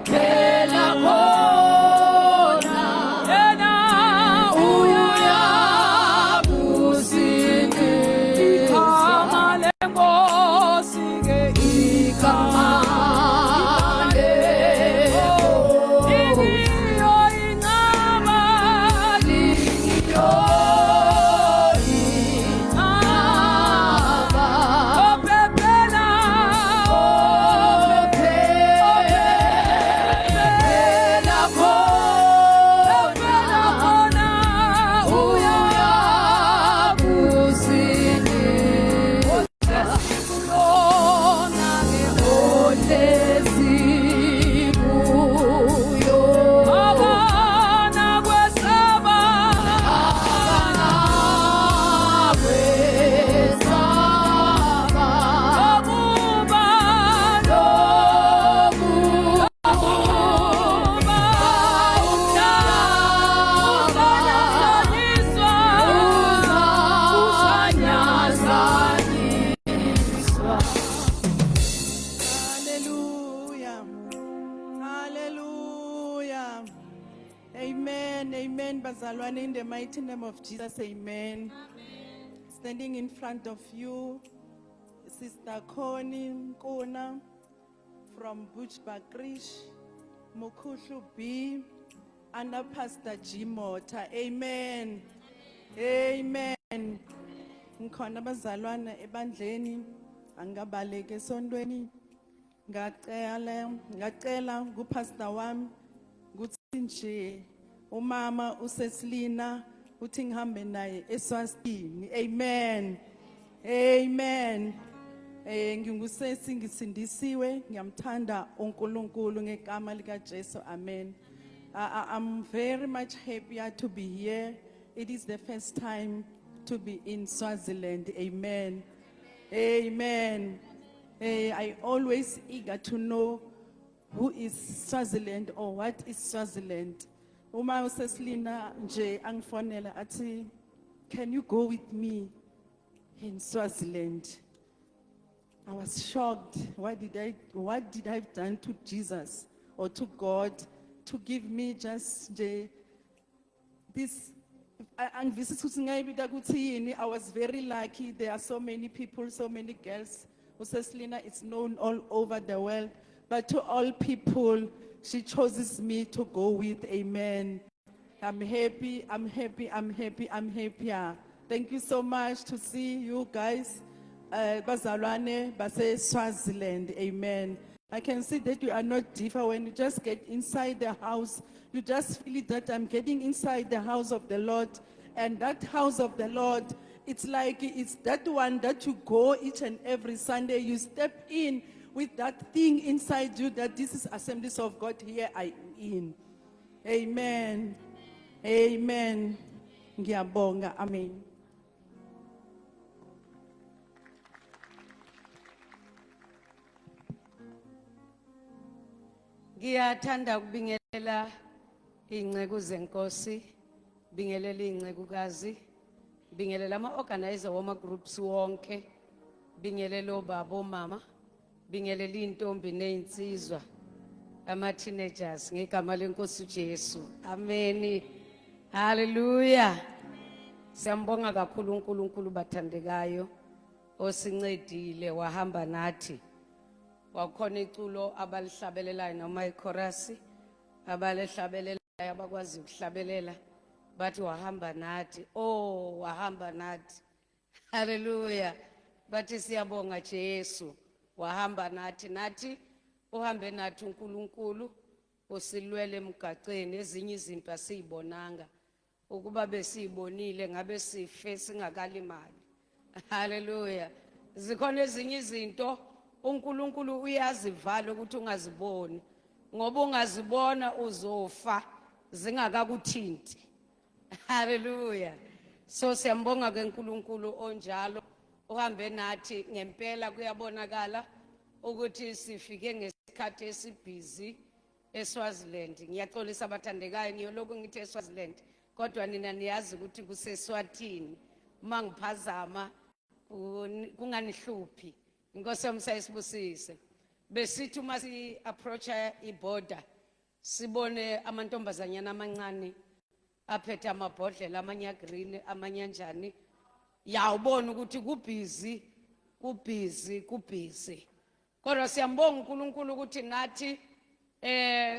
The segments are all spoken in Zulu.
Ophephela khona. Yena Uyakusindisa. Igama lenkosi ke Igama lenkosi. Igiyo inqaba Liyo inqaba. Ophephela Ophephela khona. khona Uyakusindisa. Lona ke Ohlezi kuyo. Abana kwesaba Akwesaba. Okuba Lokuba uzanyazanyiswa Uzanyazanyiswa. Hallelujah. Hallelujah. Amen. Amen. Bazalwane, in the mighty name of Jesus. Amen. Standing in front of you, Sister Connie Nkuna from Bushbuckridge, Mukuhlu B, under Pastor G. Mota. Amen. Amen. Ngikhona bazalwane ebandleni angabaleki esontweni ngacela kupastor wami ukuthi nje umama uSeslina uthi ngihambe naye eSwazini. Amen. Amen. Ngingusesi ngisindisiwe ngiyamthanda uNkulunkulu ngegama lika Jesu. Amen. I'm very much happier to be here. It is the first time to be in Swaziland. Amen. Amen. I always eager to know who is Swaziland or what is Swaziland. Uma uSeslina nje angifonela athi, can you go with me in Swaziland? I was shocked. What did I have done to Jesus or to God to give me just nje this angivisisi ukuthi ngayibita ukuthi yini. I was very lucky. There are so many people, so many girls. Useslina is known all over the world, but to all people she chooses me to go with. Amen. I'm happy, I'm happy, I'm happy, I'm happier. Thank you so much to see you guys. Bazalwane base Swaziland. Amen. I can see that you are not different. When you just get inside the house, you just feel it that I'm getting inside the house of the Lord. And that house of the Lord, it's like it's that one that you go each and every Sunday. You step in with that thing inside you that this is Assemblies of God, here I am in. Amen. Amen. Ngiyabonga. Amen. Ngiyathanda ukubingelela inceku zenkosi, bingelela incekukazi, bingelela ama organizer wama groups wonke, bingelela obaba omama, bingelela intombi nezinsizwa, ama teenagers ngegama lenkosi uJesu. Amen. Hallelujah. Siyambonga kakhulu uNkulunkulu bathandekayo osincedile wahamba nathi. Wakhona iculo abalihlabelelayo noma ichorus abalihlabelelayo abakwazi ukuhlabelela bathi wahamba nathi. Oh, wahamba nathi. Hallelujah. Bathi siyabonga Jesu wahamba nathi, nathi uhambe nathi uNkulunkulu usilwele emgaqweni. Ezinye izinto asizibonanga, ukuba besiyibonile ngabe sife singakalimali. Hallelujah. Zikhona ezinye izinto uNkulunkulu uyazivala ukuthi ungaziboni, ngoba ungazibona uzofa zingakakuthinti. Hallelujah. So siyambonga ke uNkulunkulu onjalo uhambe nathi ngempela. Kuyabonakala ukuthi sifike ngesikhathi esibhizi eSwaziland. Ngiyaxolisa abathandekayo, ngiyolokhu ngithi eSwaziland kodwa nina niyazi ukuthi kuseSwatini. Uma ngiphazama kunganihluphi. Inkosi yomsa isibusise. Besithi uma si approacha iborder sibone amantombazanyana amancane aphethe amabhodlela, amanye agreen, amanye anjani. Yawubona ukuthi kubhizi, kubhizi, kubhizi. Kodwa siyambonga uNkulunkulu ukuthi nathi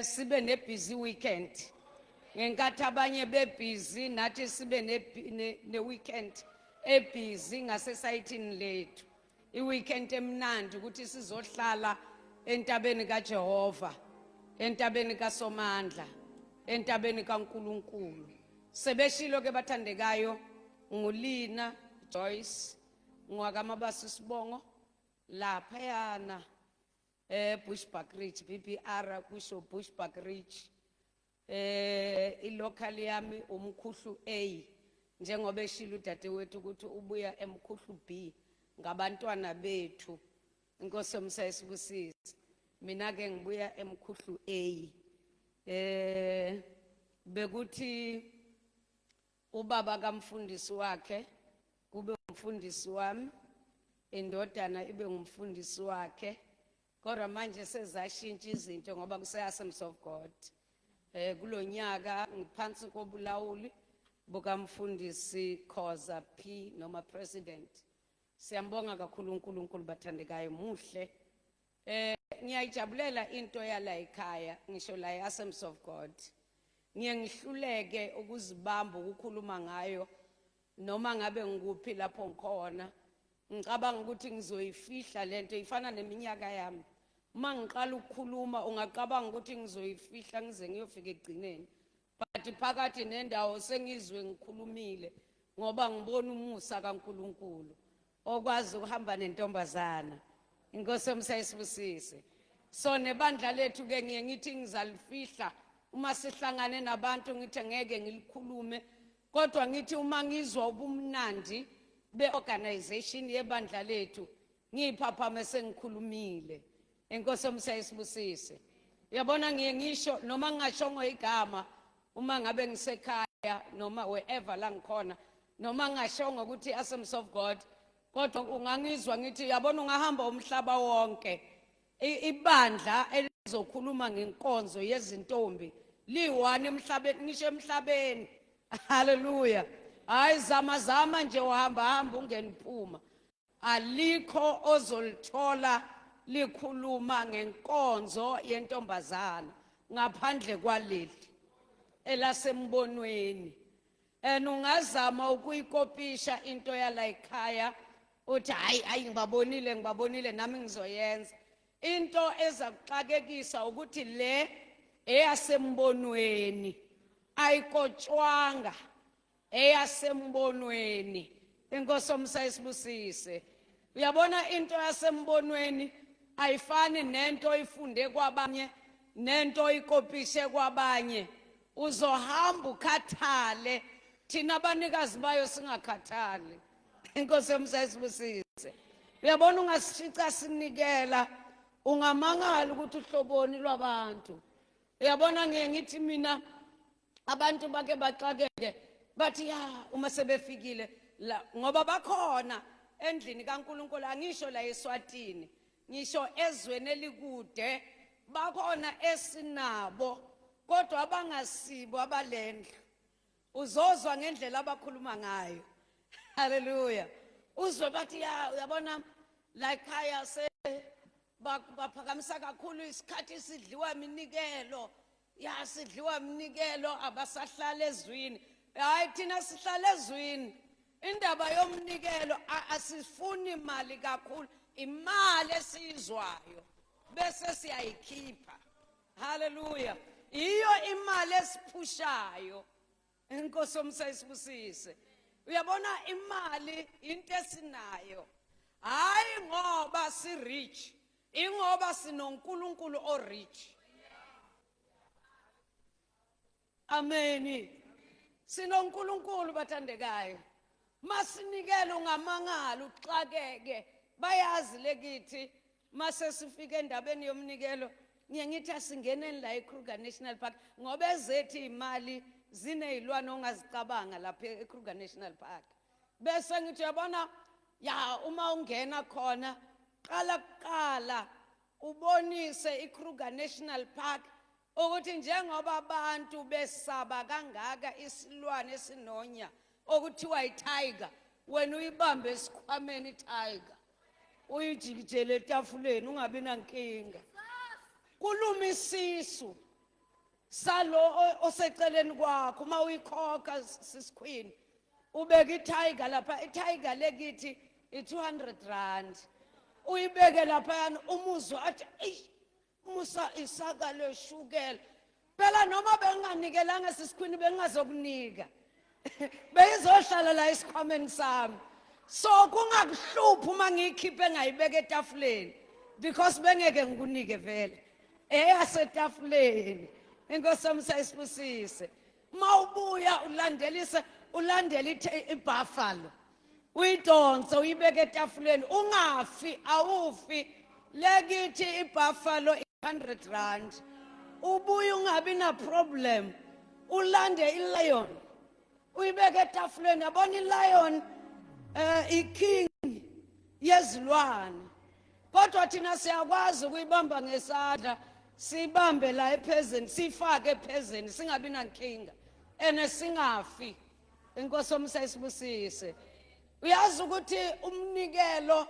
sibe nebusy weekend. Ngenkathi abanye bebhizi, nathi sibe ne weekend ebhizi ngasesayithini lethu. Iweekend emnandi ukuthi sizohlala entabeni kaJehova, entabeni kaSomandla, entabeni kaNkuluNkulu. Sebeshilo ke bathandekayo, nguLina Joyce ngwakaMabasa isibongo laphayana eBushbuckridge, BBR kusho Bushbuckridge. Ilocal yami uMkhuhlu A, njengoba eshilo udadewethu ukuthi ubuya eMkhuhlu B ngabantwana bethu. Inkosi yomsa isibusise. Mina ke ngibuya eMkhuhlu A. Bekuthi ubaba kamfundisi wakhe kube umfundisi wami, indodana ibe ngumfundisi wakhe, kodwa manje sezashintsha izinto ngoba kuse Assemblies of God. Kulonyaka ngiphansi kobulawuli bukamfundisi Khoza P noma President. Siyambonga kakhulu uNkulunkulu bathandekayo, muhle. Ngiyayijabulela into yala ekhaya, ngisho la eAssemblies of God. Ngiye ngihluleke ukuzibamba ukukhuluma ngayo noma ngabe ngikuphi lapho ngikhona. Ngicabanga ukuthi ngizoyifihla lento, ifana neminyaka yami. Uma ngiqala ukukhuluma ungacabanga ukuthi ngizoyifihla ngize ngiyofika ekugcineni. But phakathi nendawo sengizwe ngikhulumile ngoba ngibona umusa kaNkuluNkulu okwazi ukuhamba nentombazana. Inkosi yomsa isibusise. So nebandla lethu ke ngiye ngithi ngizalifihla uma sihlangane nabantu, ngithi ngeke ngilikhulume, kodwa ngithi uma ngizwa ubumnandi beorganization yebandla lethu ngiphaphame sengikhulumile. Inkosi yomsa isibusise. Uyabona, ngiye ngisho noma ngingashongo igama uma ngabe ngisekhaya noma wherever la ngikhona, noma ngingashongo ukuthi Assemblies of God, kodwa ungangizwa ngithi uyabona ungahamba umhlaba wonke, ibandla elizokhuluma ngenkonzo yezintombi liyi-one emhlabeni, ngisho emhlabeni. Haleluya. Hayi, zama zama nje, uhamba hamba ungene uphuma, alikho ozolithola likhuluma ngenkonzo yentombazana ngaphandle kwaleli elasembonweni. And ungazama ukuyikopisha into yala ekhaya, uthi hayi hayi, ngibabonile, ngibabonile, nami ngizoyenza. Into eza kuxakekisa ukuthi le eyasembonweni ayikotshwanga, eyasembonweni. Inkosi omsa isibusise. Uyabona, into yasembonweni ayifani nento oyifunde kwabanye, nento oyikopishe kwabanye. Uzohamba ukhathale, thina abanikazi bayo singakhathali. Inkosi yomsa isibusise. Uyabona, ungasishica sinikela, ungamangala ukuthi uhloboni lwabantu. Uyabona, ngiye ngithi mina abantu bake baxakeke bathi ya uma sebefikile la, ngoba bakhona endlini kaNkuluNkulu, angisho la eSwatini, ngisho ezweni elikude, bakhona esinabo kodwa abangasibo abalendlu. Uzozwa ngendlela abakhuluma ngayo. Haleluya. Uzwe bathi ya uyabona la ekhaya se baphakamisa kakhulu isikhathi, sidliwa iminikelo, ya sidliwa iminikelo, abasahlala ezwini. Hayi, thina sihlala ezwini. Indaba yomnikelo, asifuni imali kakhulu, imali esiyizwayo bese siyayikhipha. Haleluya. Iyo imali esiphushayo. Inkosi yomsa isibusise. Uyabona, imali into esinayo, hayi ngoba si rich, ingoba sinoNkulunkulu o rich. Ameni. SinoNkulunkulu bathandekayo. Masinikele ungamangala uxakeke. Bayazi lekithi mase sifika endabeni yomnikelo, ngiye ngithi asingeneni la eKruger National Park, ngoba ezethu imali zinezilwane ongazicabanga lapha eKruger National Park. Bese ngithi uyabona ya, uma ungena khona qala kuqala. Ubonise iKruger National Park ukuthi njengoba abantu besaba kangaka isilwane esinonya okuthiwa itiger, wena uyibambe esikhwameni itiger, uyijikijele etafuleni, ungabi nankinga. Kuluma isisu salo oseceleni kwakho uma uyikhokha sisikhwini, ubeka itiger lapha. Itiger lekithi i-200 rand, uyibeke laphayana, umuzwa athi, eyi, musa isaka leshukela phela. Noma benginganikelanga sisikhwini, bengingazokunika, beyizohlala la esikhwameni sami. So kungakuhluphi uma ngiyikhiphe ngayibeka etafuleni, because bengeke ngikunike vele eyasetafuleni. Inkosi yami sayisibusise. Uma ubuya ulandelise, ulandele ibuffalo, uyidonse, uyibeke etafuleni, ungafi, awufi. Lekithi ibuffalo 100 rand, ubuye ungabi na problem. Ulande ilion, uyibeke etafuleni. Yabona ilion, iking yezilwane, kodwa thina siyakwazi ukuyibamba ngesandla, sibambe la ephezeni, sifake ephezeni, singabi nankinga ene singafi. Inkosi omsa isibusise. Uyazi ukuthi umnikelo,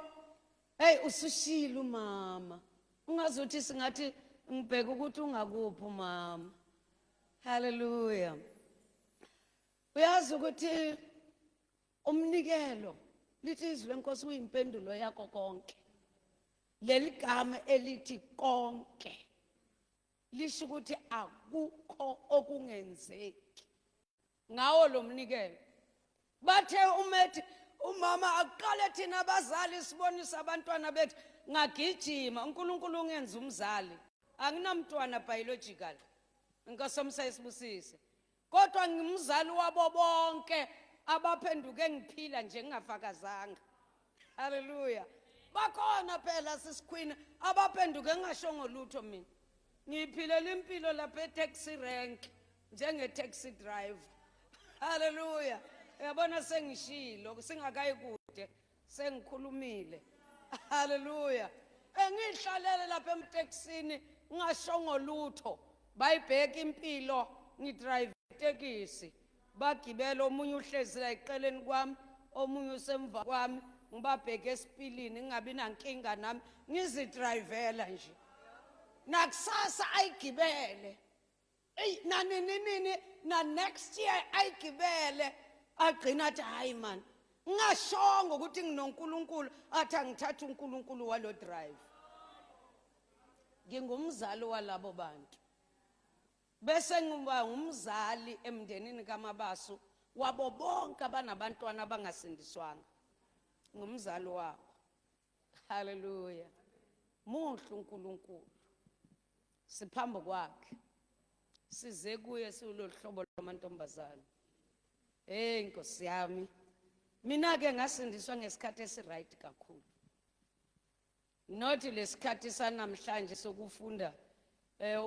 hey, usushila umama, ungazuthi singathi ngibheka ukuthi ungakuphi umama. Haleluya. Uyazi ukuthi umnikelo, lithi izwi lenkosi, uyimpendulo yakho konke. Leli gama elithi konke lisho ukuthi akukho okungenzeki ngawo lo mnikelo. Bathe umethi umama akuqale thina abazali sibonise abantwana bethu. Ngagijima, uNkulunkulu ungenza umzali. Anginamntwana biological, inkosi omsa isibusise, kodwa ngimzali wabo bonke abaphenduke ngiphila nje ngingafakazanga. Haleluya. Bakhona phela sisikhwini abaphenduke ngingashongo lutho. Mina ngiyiphilela impilo lapha e-taxi rank njenge-taxi driver. Haleluya. Uyabona, sengishilo, singakayi kude sengikhulumile. Haleluya. Engihlalele lapha emtekisini ngingashongo lutho, bayibheka impilo. Ngidrive itekisi, bagibela, omunye uhlezi la eqeleni kwami, omunye usemva kwami, ngibabheke esipilini, ngingabi nankinga nami, ngizidrayivela nje. Nakusasa ayigibele, eyi, nanini nini, na next year ayigibele, agcina athi, hayi man, ngingashongo ukuthi nginoNkulunkulu, athi angithatha uNkulunkulu walo drive. Ngingumzali walabo bantu, bese ngiba ngumzali emndenini kaMabaso wabo bonke abanabantwana abangasindiswanga, ngumzali wabo. Haleluya. Muhle uNkulunkulu. Siphambi kwakhe, size kuye siwulolu hlobo lwamantombazane. Hey, Nkosi yami, mina ke ngasindiswa ngesikhathi esiright kakhulu, not lesikhathi sanamhlanje sokufunda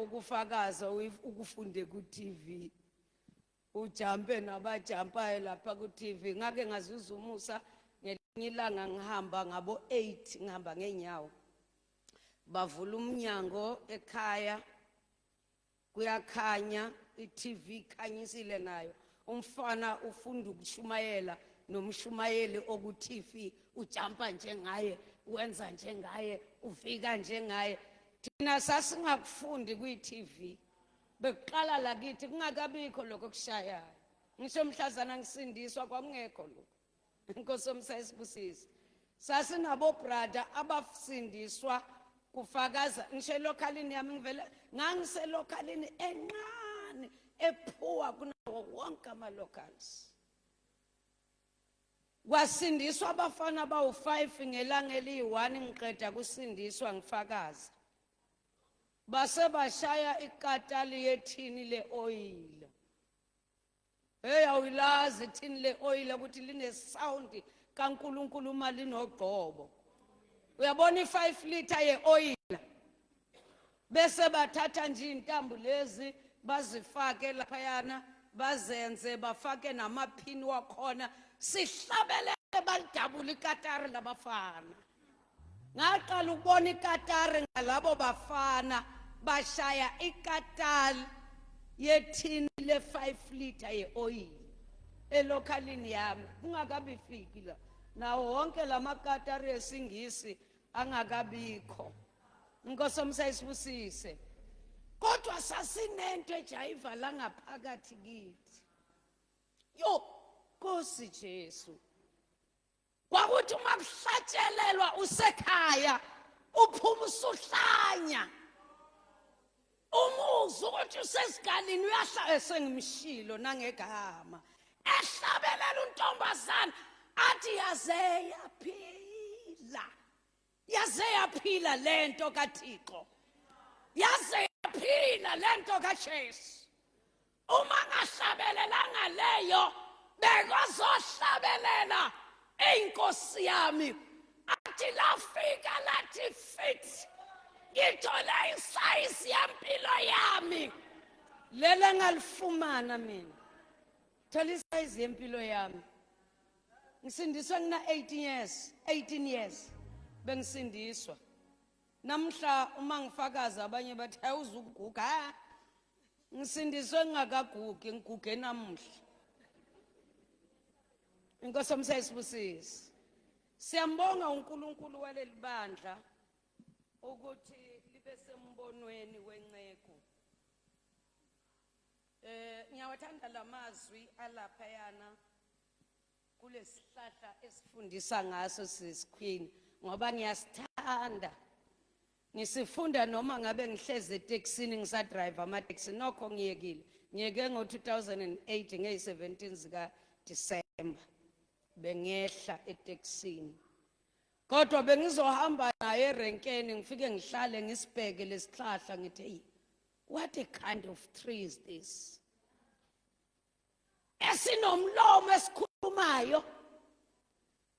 ukufakaza ukufunde ku TV, ujampe nabajampayo lapha ku TV. Ngake ngazuza umusa ngelinye ilanga, ngihamba ngabo 8, ngihamba ngenyawo, bavula umnyango ekhaya, kuyakhanya, i-TV ikhanyisile nayo. Umfana ufunda ukushumayela nomshumayeli oku-TV, ujampa njengaye, wenza njengaye, ufika njengaye. Thina sasingakufundi kwi-TV, bekuqala lakithi kungakabikho lokho okushayayo. Ngisho mhlazana ngisindiswa kwakungekho lokho. Inkosi yomsa isibusise. Sasinabo brother abasindiswa kufakaza. Ngisho elokhalini yami, ngivele ngangiselokhalini encane ephuwa kunawo wonke ama-locals, kwasindiswa abafana bawu-5 ngelanga eliyi-1. Ngiqeda kusindiswa, ngifakaza, base bashaya ikatali yethini le-oyila. Hey, awuyilazi ithini le-oyila ukuthi line-sound kaNkulunkulu uma linogqobo. Uyabona i-5 liter ye-oyila, bese bathatha nje iy'ntambo lezi bazifake laphayana, bazenze bafake namaphini wakhona, sihlabelele, balidabula ikatari labafana. Ngaqala ukubona ikatari ngalabo bafana bashaya ikatali yethini le-5 liter ye-oyili elokhalini yami kungakabifiki la nawo wonke la makatari esingisi angakabikho. Inkosi omsayisibusise. Kodwa sasinento ejayiva la ngaphakathi kithi. Yo, Nkosi Jesu. Kwakuthi uma kuhlatshelelwa usekhaya uphuma usuhlanya. Umuzwa ukuthi usesigalini uyahla esengimshilo nangegama. Ehlabelela untombazana athi yaze yaphila. Yaze yaphila lento kaThixo. Yaze yaphila lento kaJesu. Uma ngahlabelelanga leyo bekazohlabelela inkosi yami athi lafika lathi fit ngithole isayizi yempilo yami lele ngalifumana mina thola isayizi yempilo yami ngisindiswe ngina 18 years 18 years bengisindiswa namhla uma ngifakaza abanye bathi awuzukuguga ha ngisindiswe ngingakagugi ngiguge namuhla. Inkosi omsayisibusise. Siyambonga uNkulunkulu waleli bandla ukuthi libe sembonweni wenceku. Ngiyawathanda lamazwi alapha yana kulesihlahla esifundisa ngaso sisikhwini ngoba ngiyasithanda. Ngisifunda noma ngabe ngihlezi etekisini ngisadrive amateksi nokho ngiyekile. Ngiyeke ngo-2008 ngeyi-17 zika December bengehla etekisini. Kodwa bengizohamba naye erenkeni ngifike ngihlale ngisibheke lesihlahla ngithi hey, what a kind of tree is this? Esinomlomo esikhulumayo.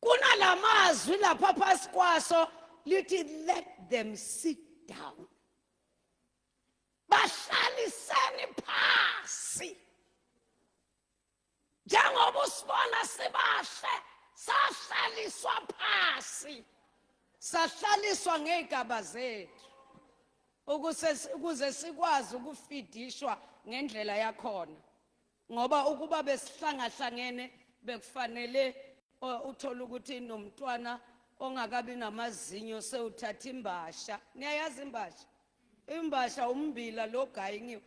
Kunalamazwi lapha phasi kwaso lithi let them sit down. Bahlaliseni phasi. Njengoba usibona sibahle sahlaliswa phasi. Sahlaliswa ngezigaba zethu ukuze sikwazi ukufidishwa ngendlela yakhona. Ngoba ukuba besihlangahlangene bekufanele uthole ukuthi nomntwana ongakabi namazinyo sewuthatha imbasha. Niyayazi imbasha? Imbasha umbila lo gayingiwe.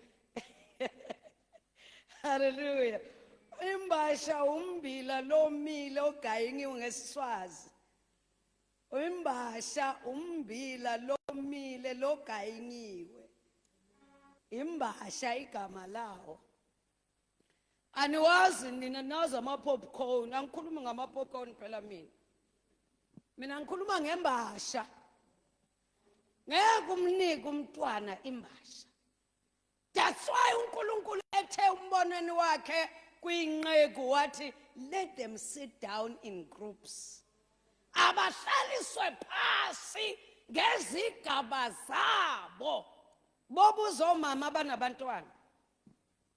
Hallelujah. Imbasha umbila lomile ogayingiwe ngesiswazi. Imbasha umbila lomile logayingiwe. Imbasha igama lawo. Aniwazi nina nazi ama popcorn. Angikhulumi ngama popcorn phela mina. Mina ngikhuluma ngembasha. Ngeke umnike umntwana imbasha. That's why uNkulunkulu ethe umbonweni wakhe kwinqeku wathi let them sit down in groups. Abahlaliswe phasi ngezigaba zabo. Bobuza omama abanabantwana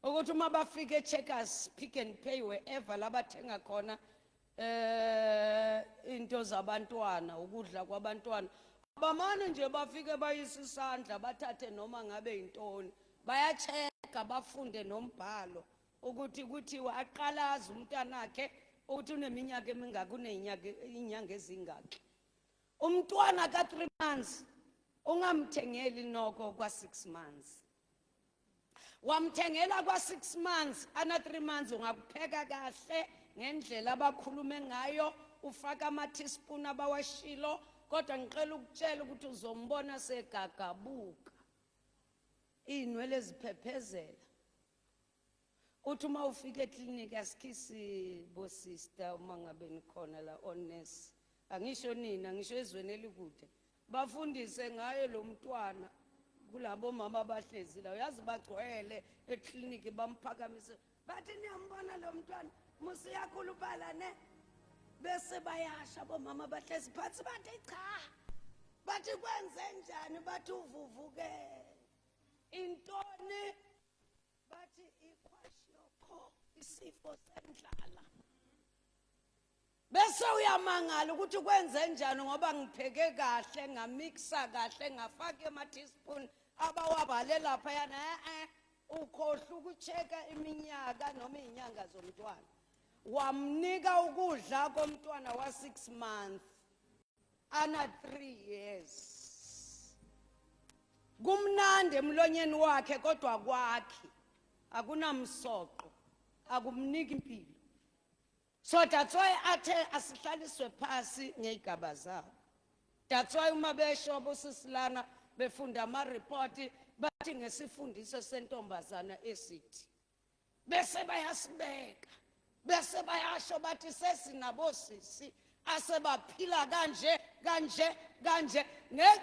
ukuthi uma bafika eCheckers, Pick and Pay, wherever labathenga khona into zabantwana, ukudla kwabantwana, abamane nje bafike bayise isandla bathathe noma ngabe yintoni. Bayachecka bafunde nombhalo ukuthi kuthiwa aqalaze umntanakhe ukuthi uneminyaka emingaki, unenyanga inyanga ezingaki. Umntwana ka 3 months ungamthengeli noko kwa 6 months. Wamthengela kwa 6 months, ana 3 months ungakupheka kahle ngendlela abakhulume ngayo, ufaka ama teaspoon abawashilo, kodwa ngicela ukutshela ukuthi uzombona segagabuka. Inwele ziphephezela. Uthi uma ufika eklinikhi asikhisi bo sister uma ngabe nikhona la on nurse. Angisho nina, ngisho ezweni elikude. Bafundise ngaye lo mntwana kulabo mama abahlezi la. Uyazi bagcwele eklinikhi bamphakamise. Bathi niyambona lo mntwana, musiyakhuluphala ne. Bese bayasha bomama bahlezi phansi bathi cha. Bathi kwenze njani, bathi uvuvuke. Intoni? Bathi ikwashiorkor, isifo sendlala. Bese Bese uyamangala ukuthi kwenze njani ngoba ngipheke kahle, ngamixa kahle, ngafaka ama teaspoon abawabhale lapha yana. Ukhohlwa ukucheka iminyaka noma izinyanga zomntwana. Wamnika ukudla komntwana wa 6 months ana 3 years. Kumnandi emlonyeni wakhe kodwa kwakhe akunamsoqo, akumniki impilo. So that's why athe asihlaliswe phasi ngezigaba zabo. That's why uma besho bosisilana befunda ama report bathi ngesifundiso sentombazana esithi, bese bayasibeka, bese bayasho bathi sesinabo sisi asebaphila kanje kanje kanje.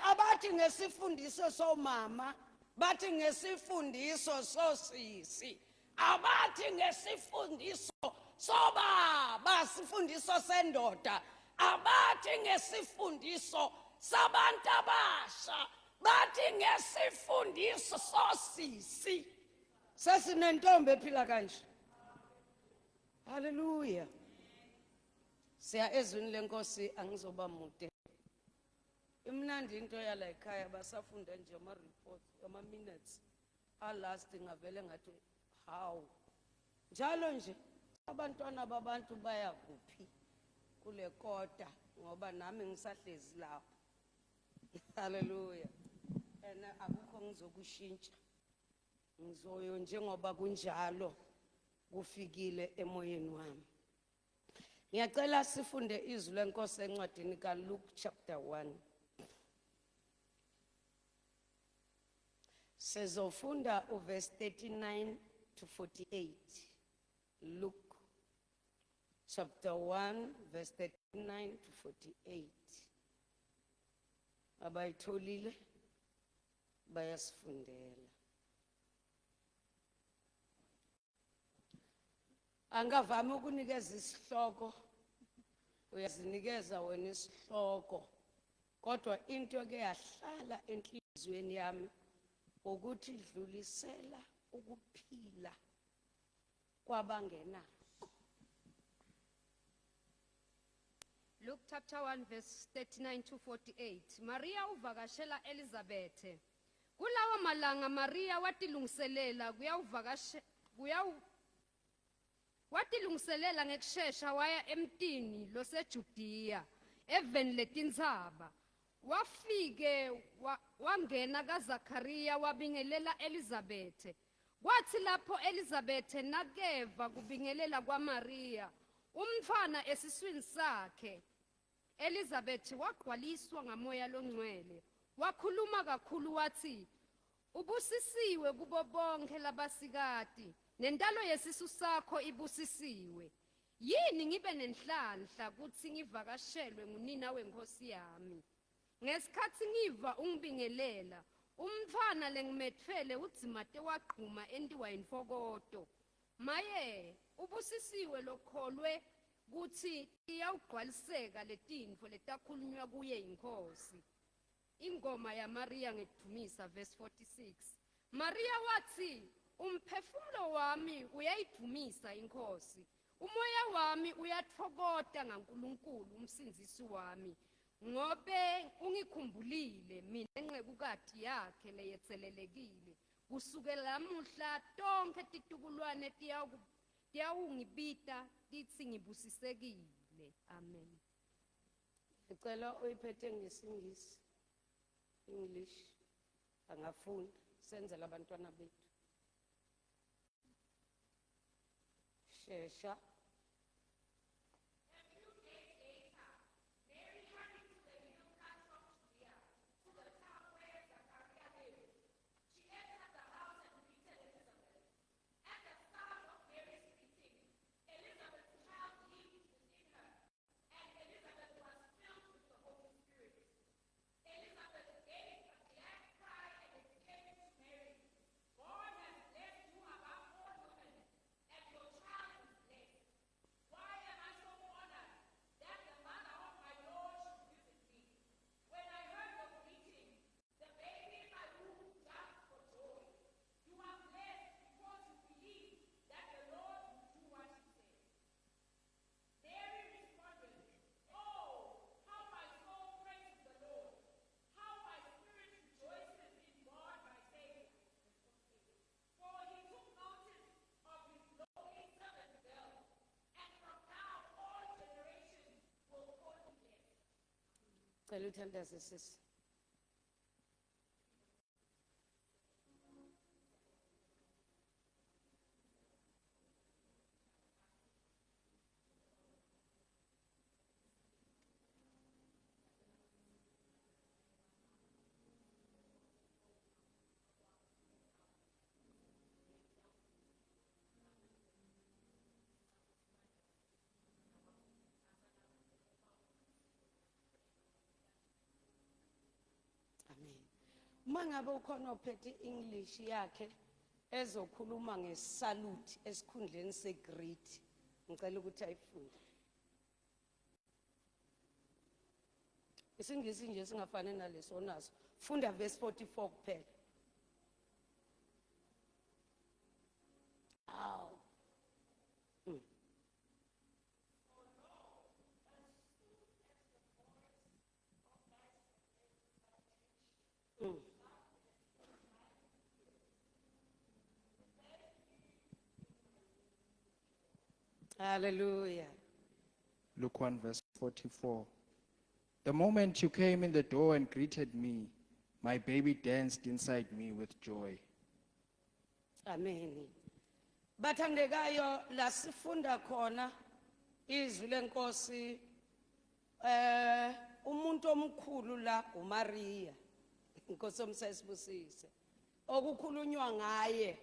Abathi ngesifundiso somama, bathi ngesifundiso sosisi, abathi ngesifundiso sobaba, sifundiso sendoda, abathi ngesifundiso sabantu abasha, bathi ngesifundiso sosisi. Sesinentombi ephila kanje. Haleluya. Siya ezwini lenkosi, angizoba mude. Imnandi into yala ekhaya, basafunda nje ama reports, ama minutes alast, ngavele ngathi how njalo nje abantwana babantu baya kuphi kule kota, ngoba nami ngisahlezi lapho. Haleluya. And akukho ngizokushintsha, ngizoyo njengoba kunjalo, kufikile emoyeni wami. Ngiyacela sifunde izwi lenkosi encwadini kaLuke chapter 1. Sizofunda uverse 39 to 48. Luke chapter 1 verse 39 to 48. Abayitholile bayasifundela. Angavami ukunikeza isihloko, uyazinikeza wena isihloko, kodwa into ke yahlala enhliziyweni yami ukuthi dlulisela ukuphila kwabangenako. Luke chapter 1 verse 39 to 48. Maria uvakashela Elizabeth. Kulawo malanga Maria watilungiselela kuyawuvakashe kuyawu watilungiselela ngekushesha waya emtini loseJudea eveni letintsaba. Wafike wangena kaZakaria wabingelela Elizabeth. Kwathi lapho Elizabeth nakeva kubingelela kwaMaria, umntfwana esiswini sakhe Elizabeth wagcwaliswa ngamoya longcwele. Wakhuluma kakhulu wathi, ubusisiwe kubo bonke labasikati, nentalo yesisu sakho ibusisiwe. Yini ngibe nenhlanhla kutsi ngivakashelwe ngunina wenkosi yami? Ngesikhatsi ngiva ungibingelela, umntfwana lengimethwele udzimate wagquma entiwa yinfokoto. Maye, ubusisiwe lokholwe kutsi iyawugcwaliseka letintfo letakhulunywa kuye yiNkhosi. Ingoma yaMaria ngekudvumisa, verse 46. Maria wathi, umphefumulo wami uyayidvumisa iNkhosi, umoya wami uyatfokota ngaNkulunkulu umsindzisi wami, ngobe ungikhumbulile mina ncekukati yakhe leyetselelekile. Kusukela lamuhla tonkhe titukulwane tiyawungibita titsi ngibusisekile. Amen. Ngicela uyiphethe ngesingisi, English, angafunda senzela abantwana bethu. Shesha. Cela uthandaze sisi. Amen. Uma ngabe ukhona ophethe English yakhe ezokhuluma ngesalute esikhundleni segreet, ngicela ukuthi ayifunde. IsiNgisi nje singafani naleso naso. Funda verse 44 kuphela. Aw. Hallelujah. Luke 1, verse 44. The moment you came in the door and greeted me, my baby danced inside me with joy. Amen. Bathandekayo, la sifunda khona izwi lenkosi, umuntu omkhulu la uMaria. Inkosi omsesibusise. Okukhulunywa ngaye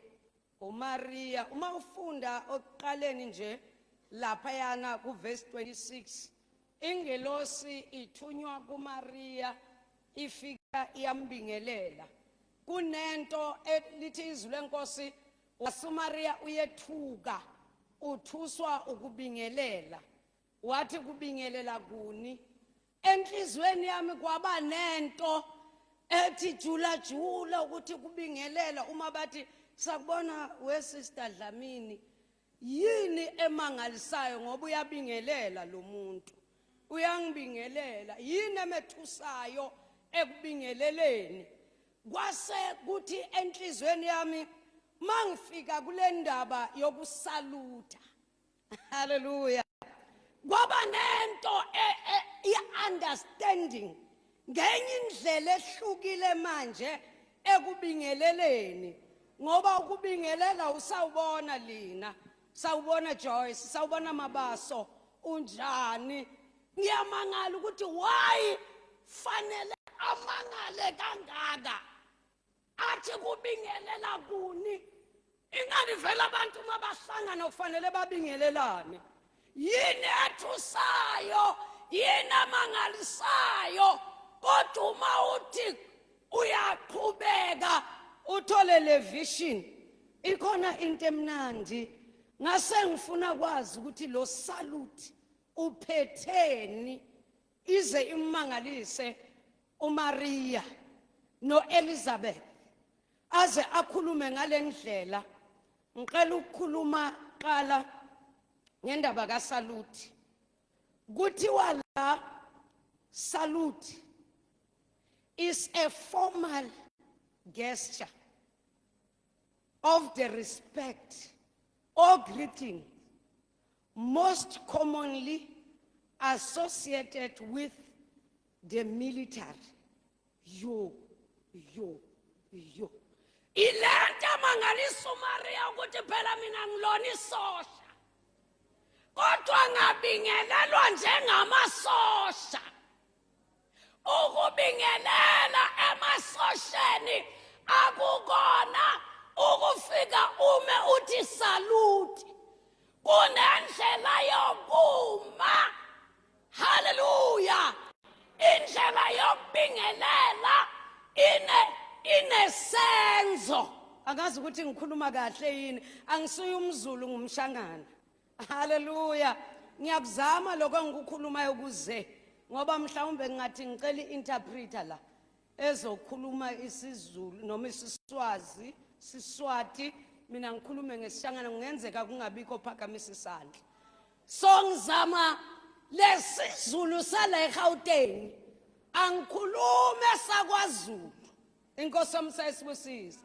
uMaria, uma ufunda okuqaleni nje lapha yana ku verse 26, ingelosi ithunywa kuMaria, ifika iyambingelela. Kunento elithi izwi lenkosi, wasuMaria uyethuka, uthuswa ukubingelela. Wathi kubingelela kuni? Enhlizweni yami kwaba nento ethi jula jula ukuthi kubingelela. Uma bathi sakubona we sister Dlamini, yini emangalisayo ngoba uyabingelela lo muntu, uyangibingelela, yini emethusayo ekubingeleleni? Kwase kuthi enhlizweni yami mangifika kule ndaba yokusalutha, haleluya, kwaba nento i-understanding ngenye indlela ehlukile manje ekubingeleleni, ngoba ukubingelela usawubona lina, sawubona Joyce, sawubona Mabaso, unjani? Ngiyamangala ukuthi why fanele amangale kangaka, athi kubingelela kuni? Ingani vele abantu uma bahlangana kufanele babingelelane. Yini ethusayo, yini amangalisayo? Kodwa uma uthi uyaqhubeka uthole le vision, ikhona into emnandi. Ngase ngifuna kwazi ukuthi lo salute uphetheni ize imangalise uMaria noElizabeth aze akhulume ngalendlela. Ngicela ukukhuluma qala ngendaba kasalute. Kuthiwa la salute is a formal gesture of the respect or greeting most commonly associated with the military. Yo, yo, yo. Ilento amangalisa uMaria ukuthi phela mina ngilona isosha, kodwa ngabingelelwa njengamasosha. Ukubingelela emasosheni akukona ukufika ume uthi salute, kunendlela yokuma. Haleluya! Indlela yokubingelela inesenzo. Angazi ukuthi ngikhuluma kahle yini, angisuye umZulu, ngumshangana. Haleluya! Ngiyakuzama lokho engikukhulumayo kuze, ngoba mhlawumbe ngingathi ngicela i-interpreter la ezokhuluma isiZulu noma isiSwazi, Siswati, mina ngikhulume ngesishangana, kungenzeka kungabikho phakamisa isandla. So ngizama lesizulu sala eGauteng, angikhulume sakwaZulu. Inkosi yomsayisibusise.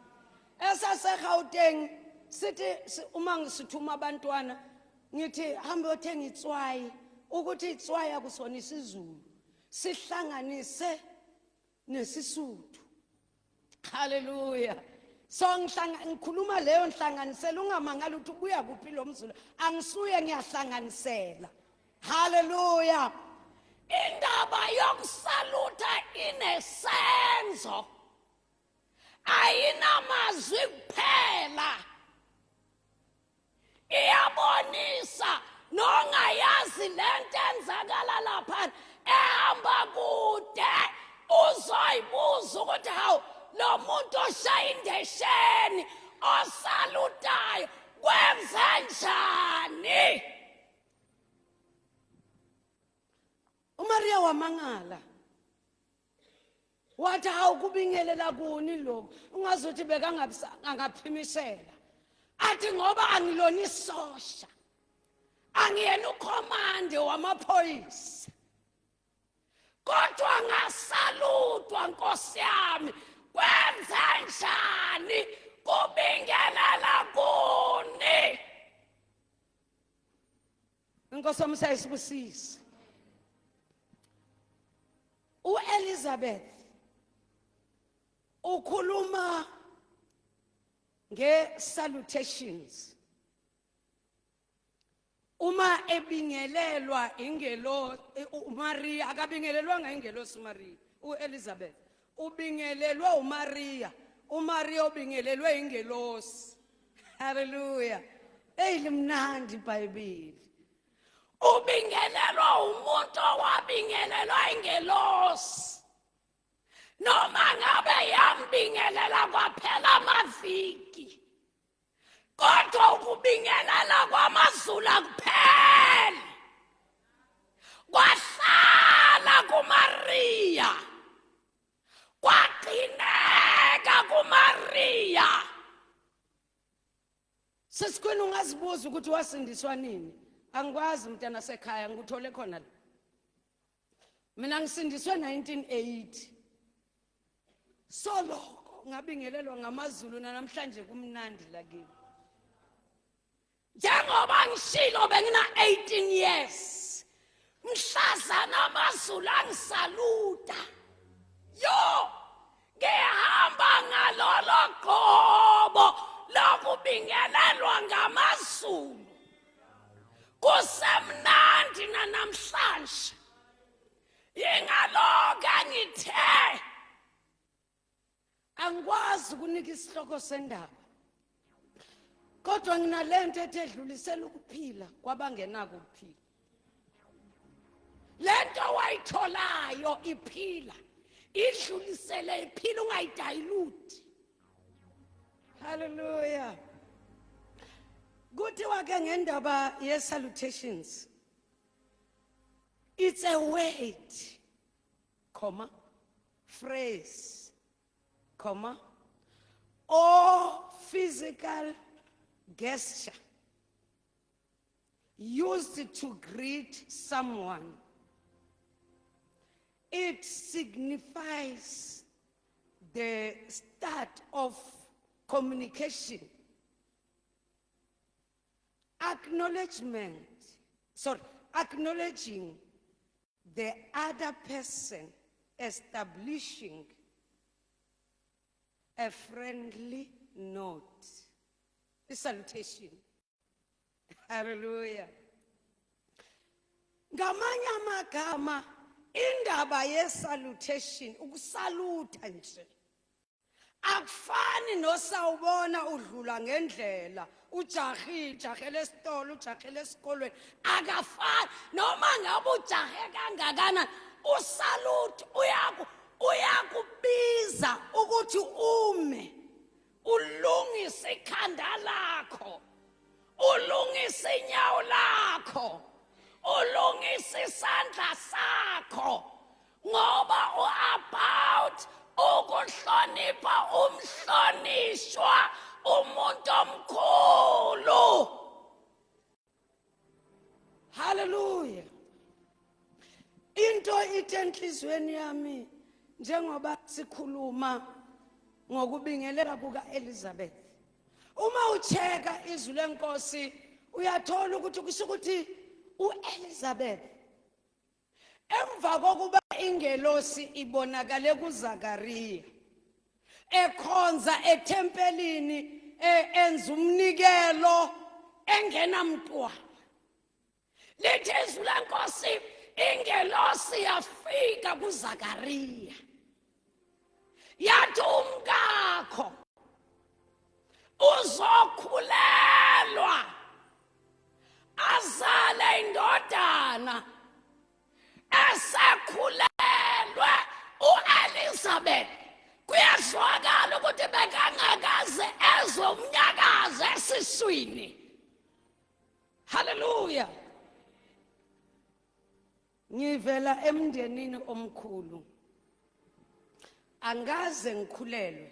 EsaseGauteng sithi uma ngisithuma abantwana ngithi hambe othenga itswayi, ukuthi itswayi akusona isiZulu. Sihlanganise nesiSuthu. Hallelujah. So ngihlanga ngikhuluma leyo nhlanganisela, ungamangala ukuthi ubuya kuphi lo mZulu. Angisuye, ngiyahlanganisela. Hallelujah. Indaba yokusalutha inesenzo, ayinamazwi kuphela. Iyabonisa nongayazi lento enzakala lapha, ehamba kude uzoyibuza ukuthi, hawu, lo muntu oshaya indesheni osalutayo kwenze njani? UMaria wamangala, wathi, hawu, kubingelela kuni lokhu? Ungazuthi bekangaphimisela athi ngoba angilona isosha, angiyena ukhomande wamaphoyisa, kodwa ngasalutwa. Nkosi yami, kwenze njani? Kubingelela kuni? Inkosi omsa isibusise. UElizabeth ukhuluma nge-salutations uma ebingelelwa ingelo. uMaria akabingelelwanga ingelosi. uMaria, uElizabeth ubingelelwe uMaria, uMaria ubingelelwe ingelosi. Haleluya! Hey, limnandi iBhayibheli. Ubingelelwa umuntu owabingelelwa ingelosi, noma ngabe yambingelela kwaphela amaviki, kodwa ukubingelela kwamazulu akupheli, kwahlala kuMaria, kwagcineka kuMaria. Sesikhwini, ungazibuza ukuthi wasindiswa nini? Angikwazi, mntana sekhaya, ngikuthole khona la. Mina ngisindiswe 1980, soloko ngabingelelwa ngamazulu, namhlanje kumnandi la kimi. Njengoba ngishilo, bengina 18 years mhlazana amazulu angisaluta. Yo, ngihamba ngalolo qobo lokubingelelwa ngamazulu, kusemnandi nanamhlanje. Yingalokho engithe angikwazi ukunika isihloko sendaba, kodwa nginalento ethi edlulisela ukuphila kwabangenako ukuphila. Lento wayitholayo iphila, idlulisele iphila, ungayidilute. Hallelujah. Kuthiwa ke ngendaba ye salutations, it's a word, comma, phrase, comma, or physical gesture used to greet someone. It signifies the start of communication, acknowledgement, sorry, acknowledging the other person, establishing a friendly note. The salutation. Hallelujah. Ngamanye amagama, indaba ye salutation, ukusaluta nje, akufani nosawubona udlula ngendlela, ujahile, ujahele esitolo, ujahele esikolweni, akafani. Noma ngabe ujahe kangakanani, usalute uyakubiza ukuthi ume, ulungise ikhanda lakho, ulungise inyawo lakho, ulungise isandla sakho, ngoba u-about ukuhlonipha umhlonishwa, umuntu omkhulu. Haleluya. Into ithi enhliziyweni yami, njengoba sikhuluma ngokubingelela kuka-Elizabeth, uma ucheka izwi lenkosi uyathola ukuthi kusho ukuthi u-Elizabeth Emva kokuba ingelosi ibonakale kuZakaria ekhonza ethempelini enza umnikelo engenamntwana, lithi izwi lenkosi ingelosi yafika kuZakaria yathi umkakho uzokhulelwa azale indodana esekhulelwe uElizabeth. Kuyazwakala ukuthi bekangakaze ezwe umnyakazo esiswini. Haleluya. Ngivela emndenini omkhulu, angaze ngikhulelwe,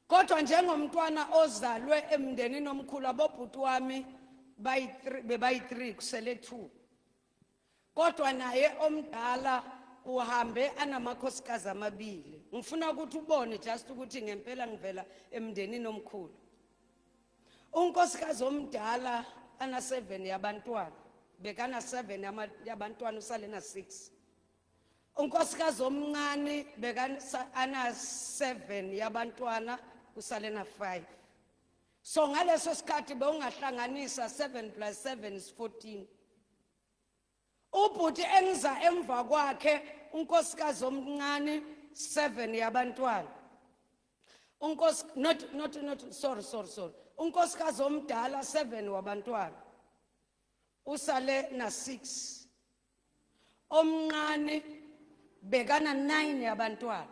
kodwa njengomntwana ozalwe emndenini omkhulu, abobhuti wami bayi-3, bebayi-3, kusele 2, kodwa naye omdala uhambe anamakhosikazi amabili. Ngifuna ukuthi ubone just ukuthi ngempela ngivela emndenini omkhulu. Unkosikazi omdala ana 7 yabantwana, bekana 7 yabantwana, usale na 6. Unkosikazi omncane bekana 7 yabantwana, usale na 5. So ngaleso sikhathi bewungahlanganisa 7 plus 7 is 14. Ubhuti engiza emva kwakhe, unkosikazi omncane 7 yabantwana, unkosi not sorry, sorry, sorry, unkosikazi omdala 7 wabantwana, usale na 6. Omncane bekana 9 yabantwana.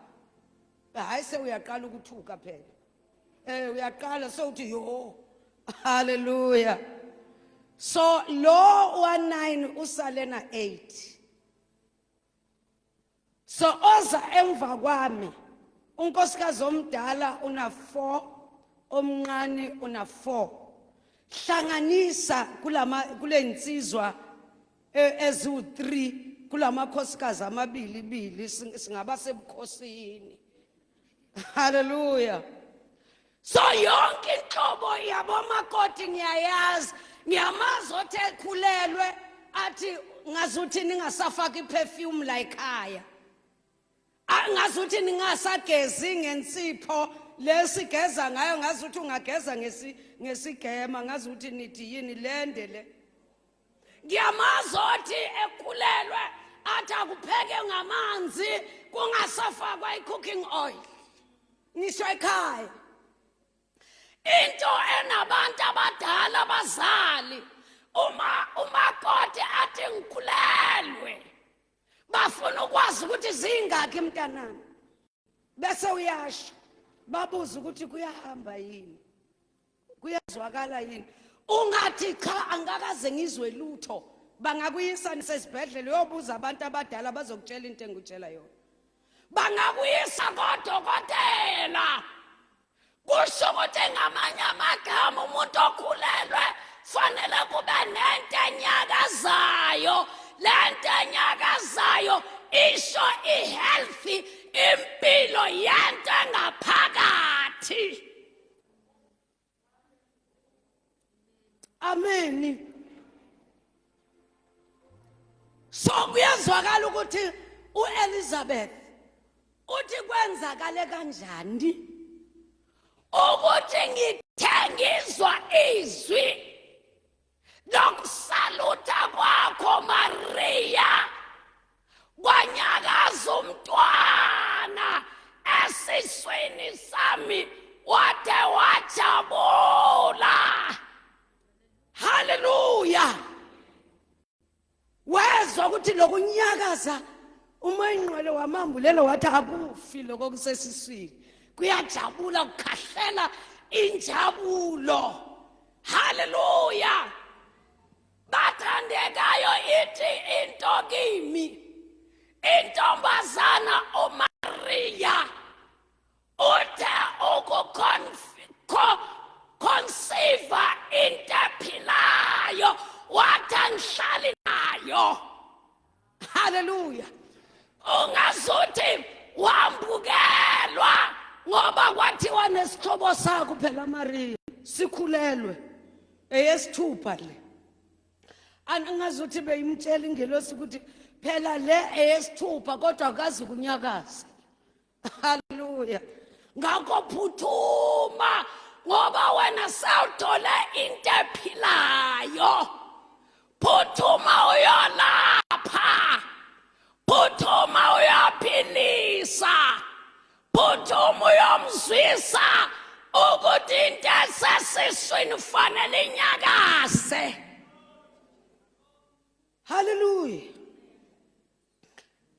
Hayi, sewuyaqala ukuthuka phela, uyaqala sewuthi yo, haleluya. So lo wa 9 usale na 8. So oza emva kwami, unkosikazi omdala una 4, omncane una 4. Hlanganisa kulama kulensizwa eziwu3 kulamakhosikazi amabili bili, singaba sebukhosini. Haleluya. So yonke inhlobo yabomakoti ngiyayazi. Ngiyamazi othe ekhulelwe athi ngazuthi ningasafaka iperfume la ekhaya, ngazuthi ningasagezi ngensipho lesigeza ngayo, ngazuthi ungageza ngesigema, ngazuthi nithi yini lende le. Ngiyamazi othi ekhulelwe athi akupheke ngamanzi, kungasafakwa i-cooking oil ngisho ekhaya. Into enabantu abadala, abazali, uma umakoti athi ngikhulelwe, bafuna ukwazi ukuthi zingakhi mntanami, bese uyasho, babuza ukuthi kuyahamba yini, kuyazwakala yini. Ungathi cha, angakaze ngizwe lutho, bangakuyisa nesesibhedlela uyobuza abantu abadala, bazokutshela into engikutshela yona. Bangakuyisa kodokotela. Kusho ukuthi ngamanye amagama umuntu okhulelwe fanele kube nento enyakazayo. Lento enyakazayo isho i-healthy impilo yento engaphakathi. Ameni. So kuyezwakala ukuthi uElizabeth uthi kwenzakale kanjani ukuthi ngithe ngizwa izwi lokusalutha kwakho Maria, kwanyakaza umntwana esiswini sami wade wajabula. Haleluya. Wezwa ukuthi lokunyakaza uma ingqwele wamambulela, wathi akufi lokho kusesiswini, kuyajabula, kukhahlela injabulo. Haleluya. Bathandekayo, ithi into kimi, intombazana uMaria uthe ukuconceive into ephilayo, wathi angihlali nayo. Haleluya. Ungazuthi wambukelwa ngoba kwathiwa nesihlobo sakho phela Maria sikhulelwe, eyesithupha le. Angazuthi beyimtshela ingelosi ukuthi phela le eyesithupha kodwa akazi kunyakaza. Haleluya. Ngakho phuthuma ngoba wena sewuthole into ephilayo. Phuthuma uyolapha. Phuthuma uyophilisa. Phuthuma uyomzwisa ukuthi into esesiswini ufanele inyakaze. Haleluya.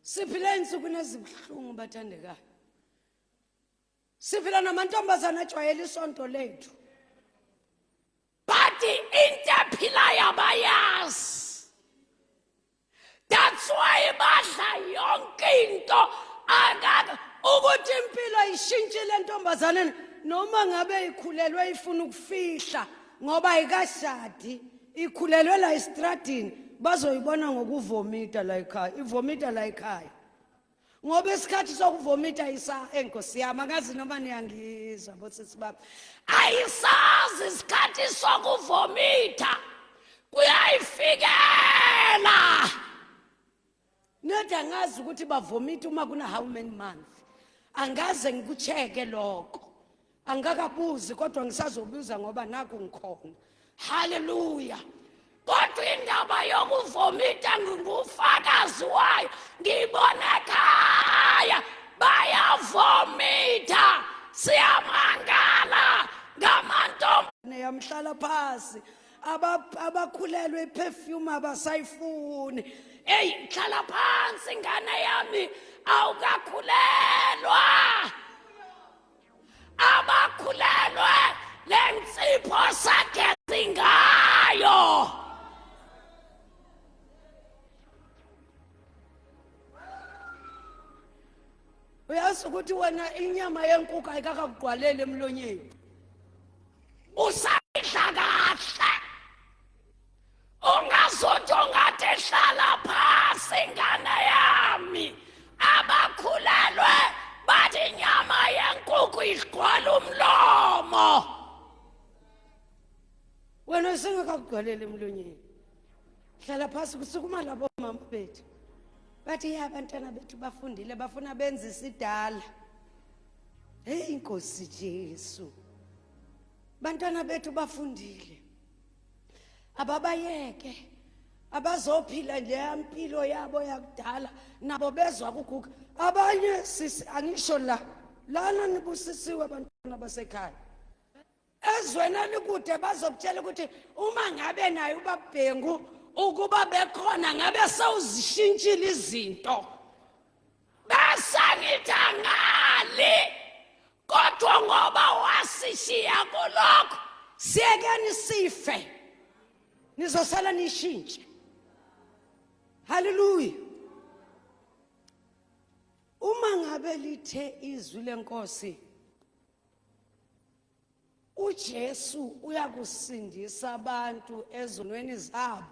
Siphila insuku ezibuhlungu bathandekayo. Siphila namantombazana ajwayele isonto lethu. But into ephilayo abayazi. That's why badla yonke into akaka ukuthi impilo ishintshile entombazaneni noma ngabe ikhulelwe ifuna ukufihla ngoba ayikashadi ikhulelwe la estradini bazoyibona ngokuvomita la ekhaya ivomita la ekhaya ngoba isikhathi sokuvomita isa enkosi yami angazi noma niyangizwa bosisi bami ayisazi isikhathi sokuvomita kuyayifikela nedi angazi ukuthi bavomita uma kuna how many months angaze ngikucheke lokho angikakabuzi kodwa ngisazobuza ngoba naku ngikhona. Haleluya. Kodwa indaba yokuvomita ngingufakazi wayo ngibona ekhaya bayavomita siyamangala ngamantombazane yamhlala phasi abakhulelwe iperfume abasayifuni. Hey, hlala phansi ngane yami awukakhulelwa. Abakhulelwe lensipho sagezi ngayo. Uyazi ukuthi wena inyama yenkukhu ayikakakugqwaleli emlonyeni. Usayidla kahle. Ungazothi ungathi hlala phasi ngane yami. Abakhulelwe bathi inyama yenkukhu igcwala umlomo. Wena usengakakugcwaleli emlonyeni. Hlala phasi kusukuma labo mama bethu. Bathi ya abantwana bethu bafundile bafuna benze isidala. Hey Nkosi Jesu. Bantwana bethu bafundile. Ababayeke. Abazophila nje impilo yabo yakudala nabo bezwa kuguga. Abanye sisi angisho la lana nibusisiwe abantwana basekhaya. Ezweni elikude bazokutshela ukuthi uma ngabe naye ubabhengu ukuba bekhona ngabe sewuzishintshile izinto. Bese ngithi angali kodwa ngoba wasishiya kulokho siyekeni sife nizosala nishintshe. Haleluya. Uma ngabe lithe izwi lenkosi uJesu uyakusindisa abantu ezonweni zabo.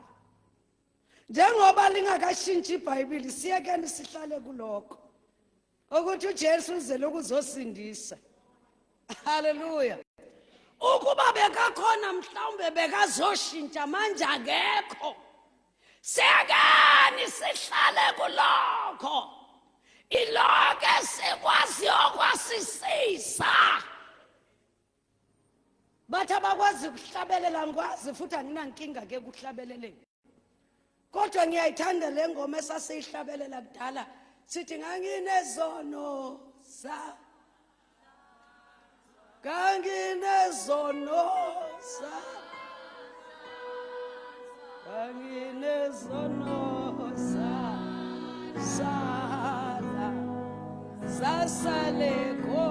Njengoba lingakashintshi iBhayibheli siyekeni sihlale kulokho ukuthi uJesu uzele ukuzosindisa. Haleluya. Ukuba bekakhona mhlawumbe bekazoshintsha manje akekho. Siyekeni sihlale kulokho. Ilokho esikwaziyo kwasisiza. Bathi abakwazi ukuhlabelela ngikwazi futhi anginankinga ke kuhlabeleleni. Kodwa ngiyayithanda le ngoma esasiyihlabelela kudala sithi nganginezono sa nganginezono sa nganginezono sa sala sasale ko.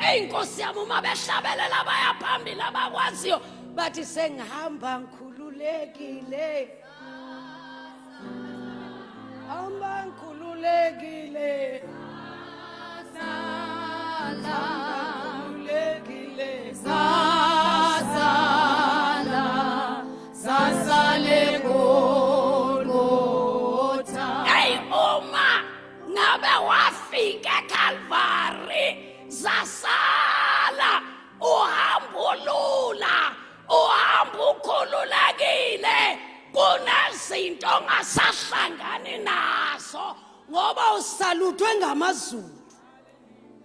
Ey Nkosi yami uma behlabelela baya phambili abakwaziyo bathi sengihamba ngikhululekile. Hamba ngikhululekile. Ngikhululekile. Sasala, sasale Golgotha. Hey uma ngabe wafika eCalvary zasala uhambulula uhamba ukhululekile. Ngoba usaluthwe ngamazulu.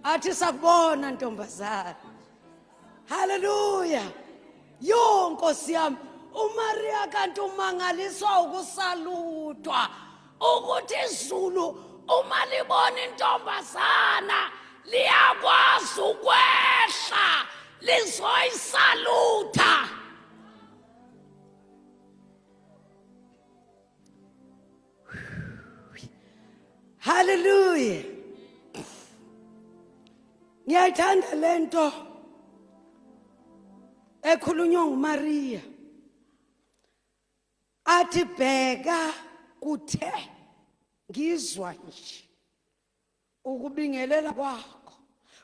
Athi sakubona ntombazana. Haleluya. Yo Nkosi yami, uMaria kanti umangaliswa ukusalutwa ukuthi izulu uma libona intombazana liyakwazi ukwehla lizoyisalutha. Hallelujah. Ngiyayithanda lento ekhulunywa nguMaria. Athi bheka kuthe ngizwa nje ukubingelela kwakho.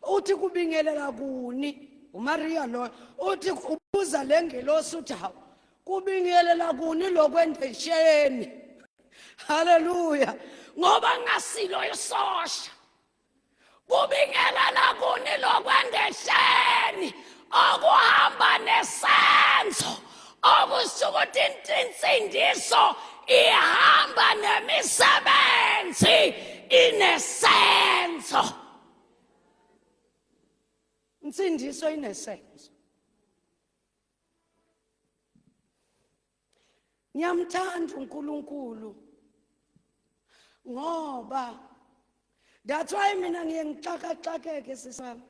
Uthi kubingelela kuni uMaria lo uthi ubuza lengelosi uthi hawu kubingelela kuni lokwendesheni. Haleluya. Ngoba ngasilo isosha. Kubingelela kuni lokwendesheni okuhamba nesenzo okusho ukuthi insindiso ihamba nemisebenzi inesenzo. Insindiso inesenzo. Ngiyamthanda uNkulunkulu ngoba that's why mina ngiye ngixakaxakeke sisami.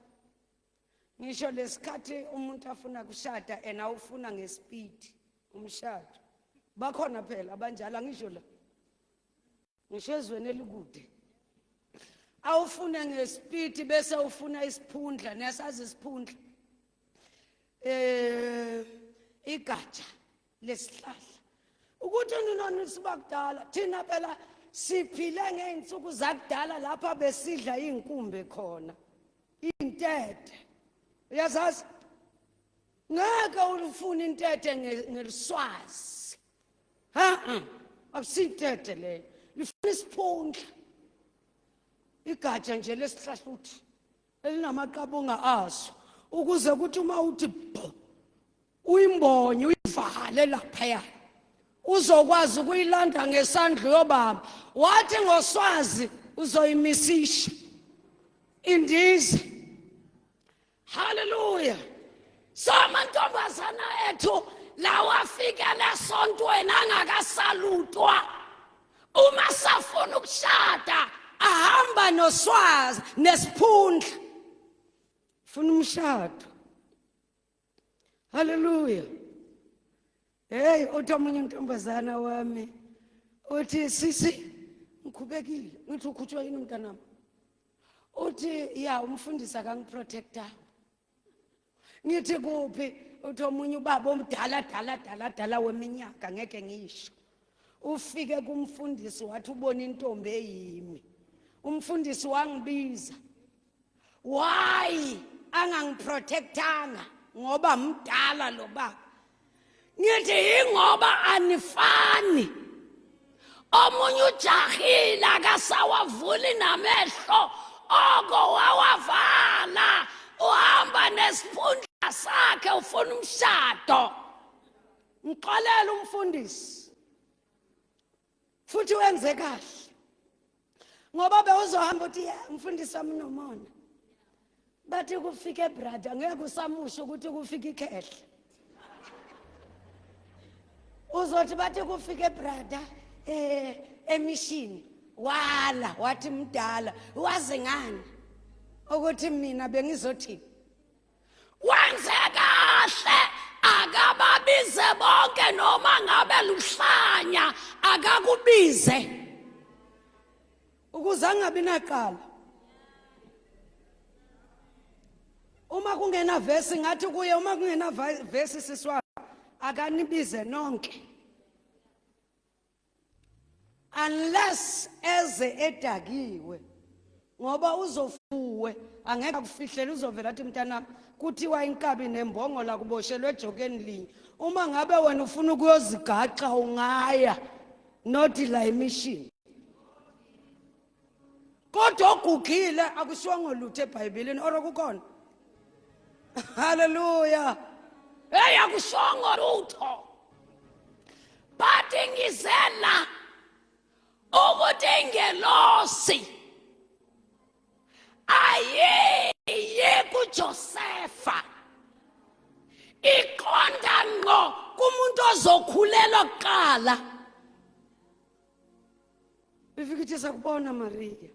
Ngisho lesikhathi umuntu afuna kushada ena ufuna ngespeed umshado. Bakhona phela abanjalo ngisho la. Ngisho ezweni elikude. Awufune ngespeed bese ufuna isiphundla, niyasazi isiphundla. Igatsha lesihlahla. Ukuthi nina nisiba kudala, thina phela siphile ngey'nsuku zakudala lapha besidla iy'nkumbe khona. Intethe. Uyazazi? Ngeke ulufune intethe ngeliswazi. Ha? Akusiyintethe leyo. Lifuna isiphundla. Igatsha nje lesihlahla uthi elinamaqabunga aso ukuze kuthi uma uthi bho uyimbonye uyivale laphaya uzokwazi ukuyilanda ngesandla uyobamba. Wathi ngoswazi uzoyimisisha indize. Haleluya. So amantombazana ethu lawa afikele esontweni angakasalutwa, uma safuna ukushada ahamba noswazi nesiphundla, funa umshado. Haleluya. Hey, uthi omunye untombazana wami uthi sisi ngikhubekile. Ngithi ukhutshwa yini mntanami? Uthi ya umfundisi akangiprotecta. Ngithi kuphi? Uthi omunye ubaba omdala dala dala dala weminyaka ngeke ngisho. Ufike kumfundisi wathi ubona intombi eyimi. Umfundisi wangibiza. Why angangiprotectanga ngoba mdala lo baba? Ngithi ingoba anifani. Omunye ujahile akasawavuli namehlo oko wawavala, uhamba nesiphundla sakhe ufuna umshado. Ngixolela umfundisi futhi wenze kahle ngoba bewuzohamba uthi umfundisi wami unomona. Bathi kufike brother ngeke usamusho ukuthi kufike ikhehle. Uzothi bathi kufike brother emishini wala wathi mdala waze ngani ukuthi mina bengizothi wenze kahle akababize bonke noma ngabe luhlanya akakubize ukuze angabi naqala. Uma kungena verse ngathi kuye uma kungena verse siswa akanibize nonke unless eze edakiwe ngoba uzofuwe angeke akufihlele uzovela athi mntanami kuthiwa inkabi nembongola kuboshelwe ejokeni linye. Uma ngabe wena ufuna ukuyozigaxa ungaya not la emission. Kodwa ogugile akushiwo ngolutho eBhayibhelini oro kukhona. Hallelujah. Hey akushiwo ngolutho. But ngizela ukuthi ingelosi Ayiye kuJosefa, iqonda ngqo kumuntu ozokhulelwa kuqala. Ifike ithi, "Sakubona Maria,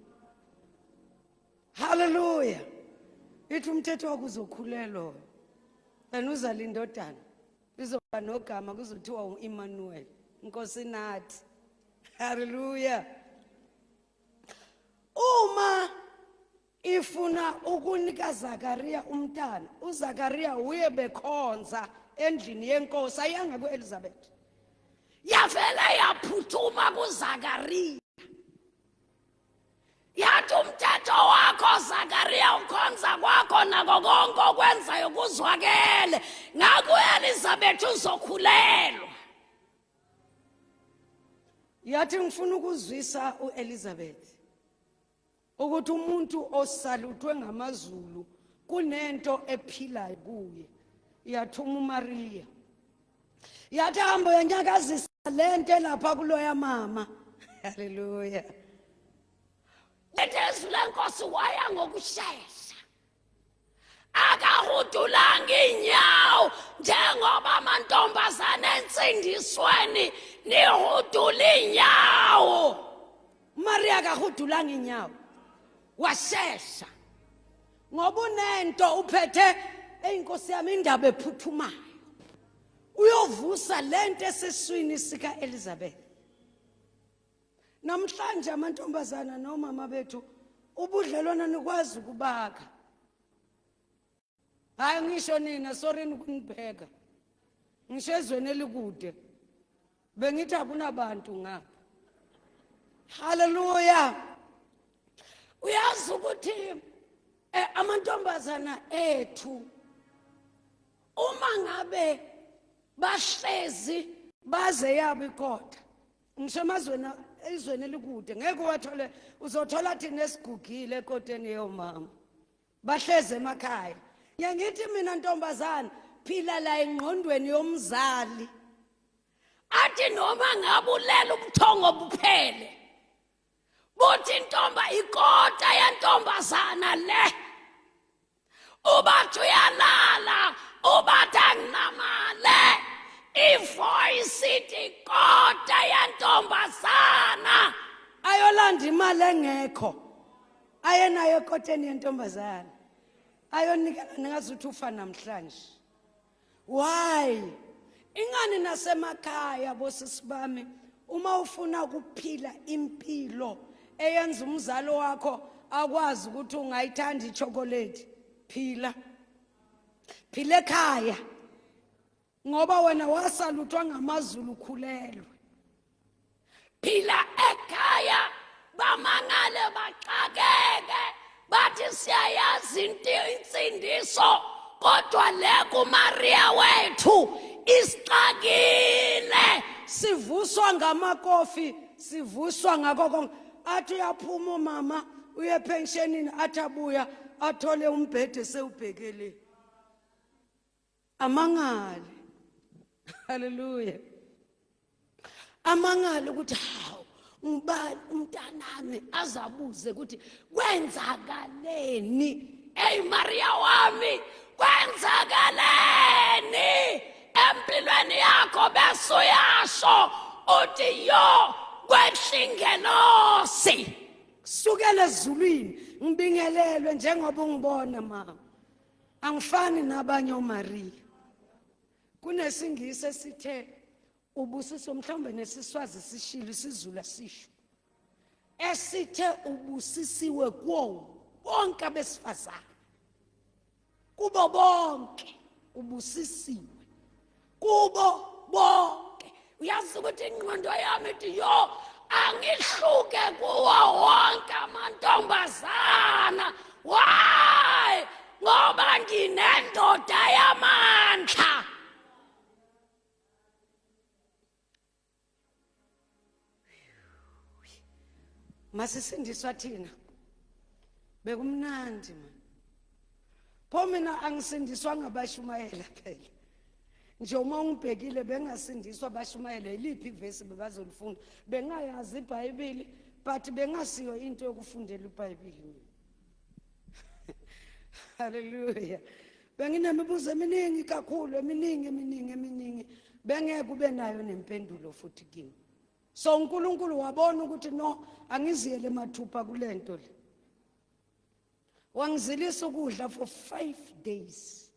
haleluya." Ithi, "Umthetho wakho, uzokhulelwa and uzala indodana, izoba nogama kuzothiwa u-Emmanuel, Inkosi nathi." Haleluya. Uma ifuna ukunika Zakaria umntana, uZakaria uye bekhonza endlini yenkosi, ayanga kuElizabeth, yavele yaphuthuma kuZakaria, yathi, "Umthetho wakho Zakaria, ukhonza kwakho nako konke okwenzayo kuzwakele, ngakho uElizabeth uzokhulelwa." Yathi, "Ngifuna ukuzwisa uElizabeth ukuthi umuntu osaluthwe ngamazulu kunento ephilayo kuye." Yathuma uMaria, yathi, "Hamba uyanyakazisa lento elapha kuloya mama." Haleluya. Lethe izwi lenkosi, waya ngokushesha, akahudulanga inyawo njengoba amantombazane ensindisweni nihudula inyawo. Maria akahudulanga inyawo, washesha ngoba unento uphethe eyinkosi yami, indaba ephuthumayo, uyovusa lento eseswini sika Elizabeth. Namhlanje amantombazana nomama bethu, ubudlelwana nikwazi ukubakha. Hayi, ngisho nina, sorry ukunibheka, ngisho ezweni elikude, bengithi akunabantu ngapha. Haleluya. Uyazi ukuthi amantombazana ethu uma ngabe bahlezi baze yabo ikota, ngisho emazweni, ezweni elikude, ngeke uwathole. Uzothola thina esigugile ekoteni yomama, bahlezi emakhaya. Ngiyangithi mina, ntombazana, phila la engqondweni yomzali, athi noma ngabe ulela ubuthongo buphele, buthi intomba, ikota yentombazana le, ubathi uyalala, ubathi anginamale, ivoice ithi ikota yentombazana ayolanda imali engekho, ayenayo ekoteni yentombazana, ayonikela ngazuthi ufa namhlanje. Why? Ingani nasemakhaya, bosisi bami, uma ufuna ukuphila impilo eyenza umzalo wakho akwazi ukuthi ungayithanda ichocolate, phila, phila ekhaya, ngoba wena wasaluthwa ngamazulu, ukhulelwe. Phila ekhaya, bamangale, baxakeke, bathi, "Siyayazi into insindiso, kodwa le kuMaria wethu isixakile." Sivuswa ngamakofi, sivuswa ngako konke. Athi uyaphuma umama uye epensionini, athi abuya athole umbhede sewubhekele, amangale. Haleluya. Amangale ukuthi, hawu, ngubani umntanami? Azabuze ukuthi kwenzakaleni. Hey Maria wami, kwenzakaleni empilweni yakho? Bese uyasho uthi, "Yo, kwehlingelosi kusukela ezulwini, ngibingelelwe njengoba ungibona mama, angifani nabanye oMaria." Kunesingisi esithe ubusiso, mhlawumbe nesiswazi sishilo, isiZulu asisho, esithe ubusisiwe kuwo bonke abesifazane, kubo bonke ubusisiwe, kubo bonke. Uyazi ukuthi ingqondo yami ithi, yo, angihluke kuwo wonke amantombazana. Why? Ngoba nginendoda yamandla. Masisindiswa thina bekumnandi man. Pho mina angisindiswa ngabashumayela phela nje, uma ungibhekile bengasindiswa bashumayela yiliphi ivesi bebazolifunda? Bengayazi iBhayibheli, but bengasiyo into yokufundela iBhayibheli mina. Haleluya. Benginemibuzo eminingi kakhulu, eminingi, eminingi, eminingi. Bengeke ube nayo nempendulo futhi kimi. So uNkulunkulu wabona ukuthi no, angiziyele mathupha kulento le. Wangizilisa ukudla for 5 days.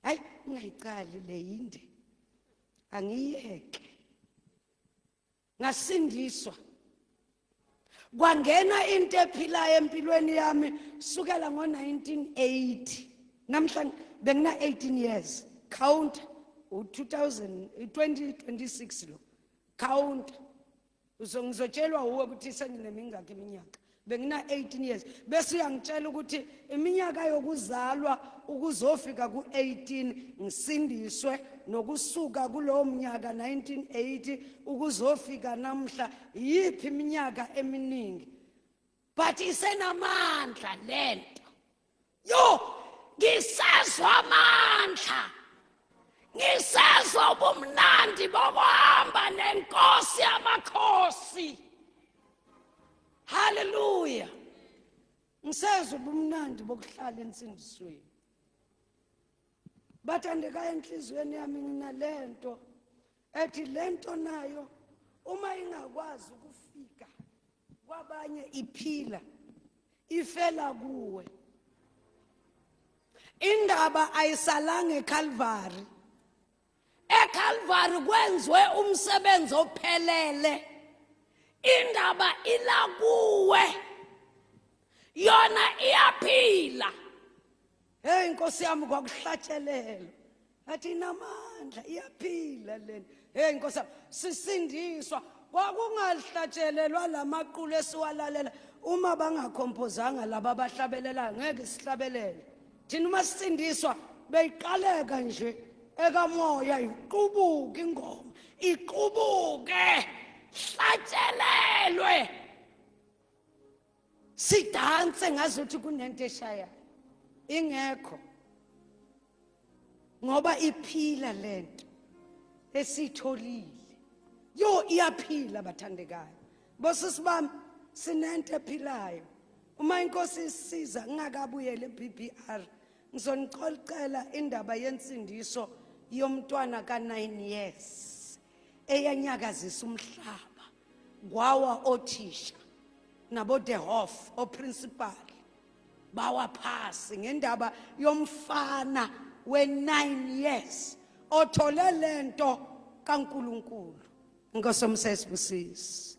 Hayi, ungayicali le yinde. Angiyeke. Ngasindiswa. Kwangena into ephilayo empilweni yami sukela ngo-1980. Namhlanje bengina 18 years. Count u-2000 2026 lo. Count. Ngizotshelwa uwe ukuthi senginemingaki iminyaka. Bengina 18 years. Bese uyangitshela ukuthi iminyaka yokuzalwa ukuzofika ku-18 ngisindiswe, nokusuka kulowo mnyaka 1980 ukuzofika namhla yiphi iminyaka eminingi. But isenamandla lento. Yo, ngisezwa amandla. Ngisezwa ubumnandi bokuhamba nenkosi yamakhosi. Hallelujah. Ngisezwa ubumnandi bokuhlala ensindisweni. Bathandekayo, enhliziyweni yami nginalento ethi lento nayo uma ingakwazi ukufika kwabanye iphila ifela kuwe. Indaba ayisalanga eCalvary. ECalvary kwenziwe umsebenzi ophelele. Indaba ila kuwe. Yona iyaphila. Hey Nkosi yami, kwakuhlatshelelwa. Athi inamandla, iyaphila lena. Hey Nkosi yami, sisindiswa kwakungahlatshelelwa lamaqulu esiwalalela. Uma bangakhompozanga laba abahlabelelayo ngeke sihlabelele. Thina uma sisindiswa beyiqaleka nje ekamoya, iqubuke ingoma, iqubuke, hlatshelelwe, sidanse ngazuthi kunento eshayayo ingekho, ngoba iphila lento esitholile. Yo, iyaphila bathandekayo, bosisi bami, sinento ephilayo. Uma inkosi isiza ngingakabuyele eBBR, ngizonicocela indaba yensindiso yomntwana ka9 years eyanyakazisa umhlaba, kwawa othisha nabo de Hof, oprincipal bawa phasi ngendaba yomfana we9 years othole lento kaNkuluNkulu. Inkosi omsesibusisi.